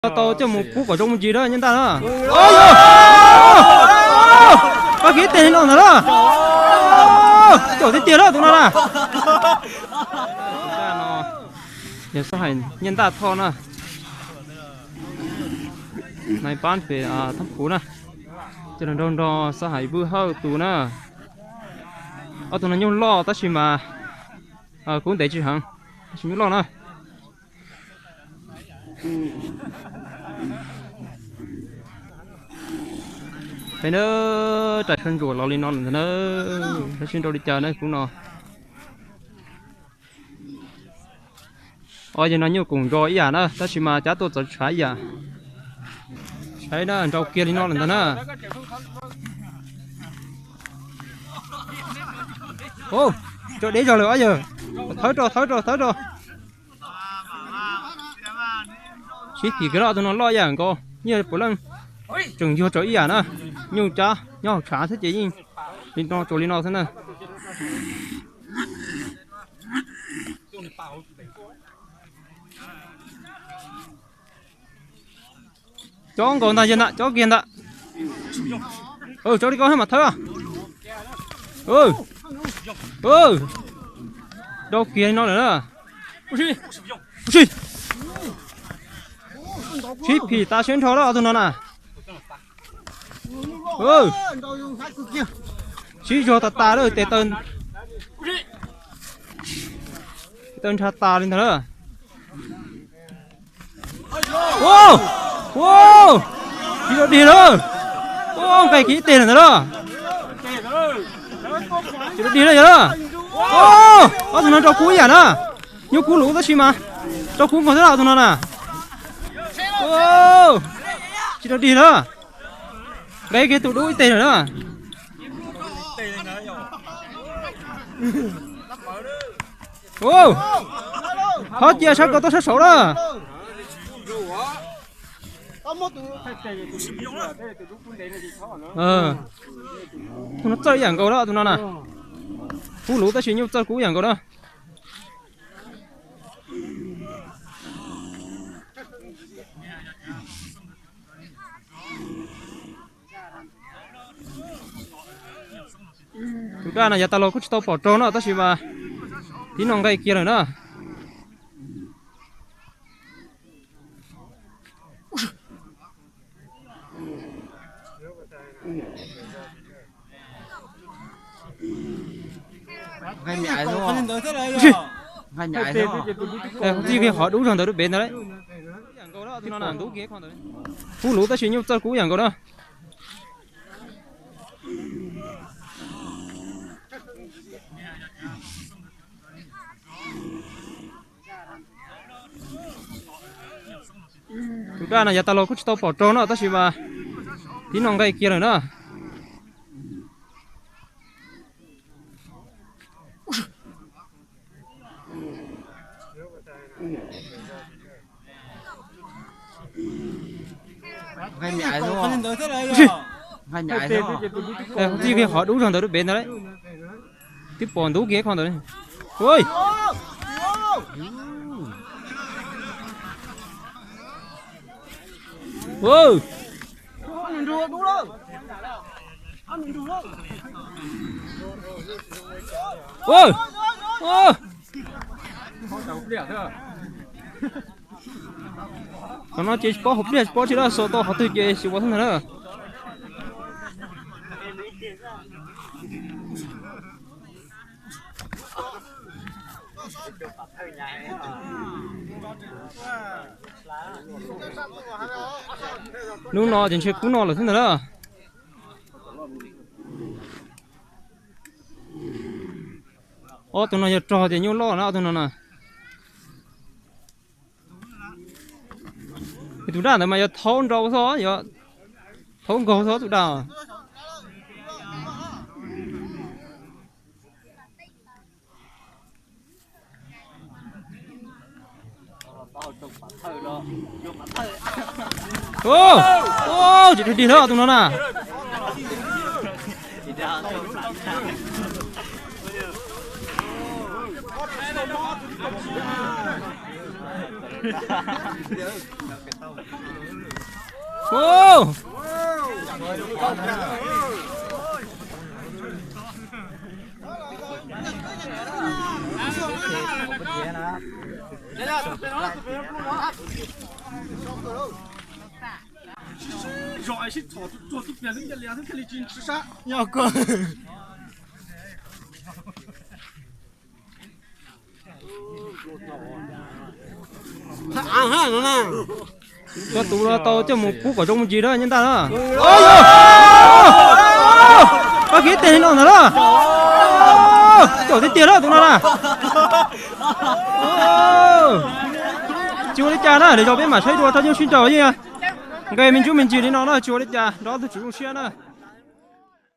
Tau coj mus pub kom zoo mus ntsis na Nyiaj Ntaj na. Pab kiv ib teg li no ntag na. Caum tiag tiag na tus no na. Yog Xab Hais Nyiaj Ntaj Thoj na. Nais pab pem Thoob Puv na. Coj los nrog nrog Xab Hais Vwj Hawj tus na. Ob tug no nyuj loj tab sis mas kub ntev tsis heev, tab sis nyuj loj na. Peb na, rais sab ntsuas los li no lawm ntag na, sib nrau li cas na kuv no. Ob yawg no nyuj koom nrog ib yam na, tab sis mas cab tuaj txawv tshav ib yam. Saib na, nrau kiag li no lawm ntag na. Tso deb zog lawm ob yawg. Thawb rau, thawb rau, thawb rau. Sib phim kiag los ob tug no loj ib yam nkaus, nyiaj puav leej tseem yuag rau ib yam na. Nyuj cab nyob hauv tshav thiab ces yeej li no tsuas li no xwb na. Cob nkaus ntag yawg ntag, cob kiag ntag. Tso li ko thiab mas thawb. Rau kiag li no lawm na. Sib phim tas siab nrho lawm ob tug no na. Sib zog tas tas lawm tes taw. Tes taw nrhab tas li ntag lawm. Tsis tau dig lawm. Nqaij kiag ib teg lawm ntag lawm. Tsis tau dig lawm yog lawm. Ob tug no rau kub ib yam na. Nyuj kub luv tab sis mas rau kub nkaus xwb ob tug no na. Tsis tau dig lawm. Nqaij kiag tus dub ib teg lawm na. Thov cia sab ko tuaj sab saud na. Tus no txawj ib yam nkaus na, tus no na. Kub luv tab sis nyuj txawj kub ib yam nkaus na. Tus daj no yav tas los kuj tsis tau pom raug no tab sis mas tib no nqaij kiag lawm na. Txij kiag qhov dub zog ntawd lub pem ntawd. Kub luv tab sis nyuj txawj kub ib yam nkaus na. Tus daj no yav tas los kuj tsis tau pom raug no tab sis mas tib no nqaij kiag lawm na. Txij kiag qhov dub zog ntawd lub pem ntawd. Twb pom ntub kiag qhov ntawd. Qhov no ces tsis paub hauv pliaj tsis paub tsi lawm, xaus tau qhov twg ces xyuas xwb ntag na. Hnub no ces ntshe kub no lawm xwb ntag na. Ob tug no yog rog ces nyuj loj na ob tug no na. Tus daj ntawd mas yog thaub nrau xwb, yog thaub nkaug xwb tus daj. Tsis dig lawm tus no na. Ub! Yog ko. Cov tus no tau coj mus pub kom zoo mus ntsis na, nyob ntag na. Pab kev tes li no ntag na. Caum tiag tiag na tus no na. Tsis ua li cas na, lwm zaus peb mam saib dua, thaj yeej sib nraus yeej nqe me ntsuj me ntsis li no na, tsis ua li cas, nrog tus tswv zoo siab na.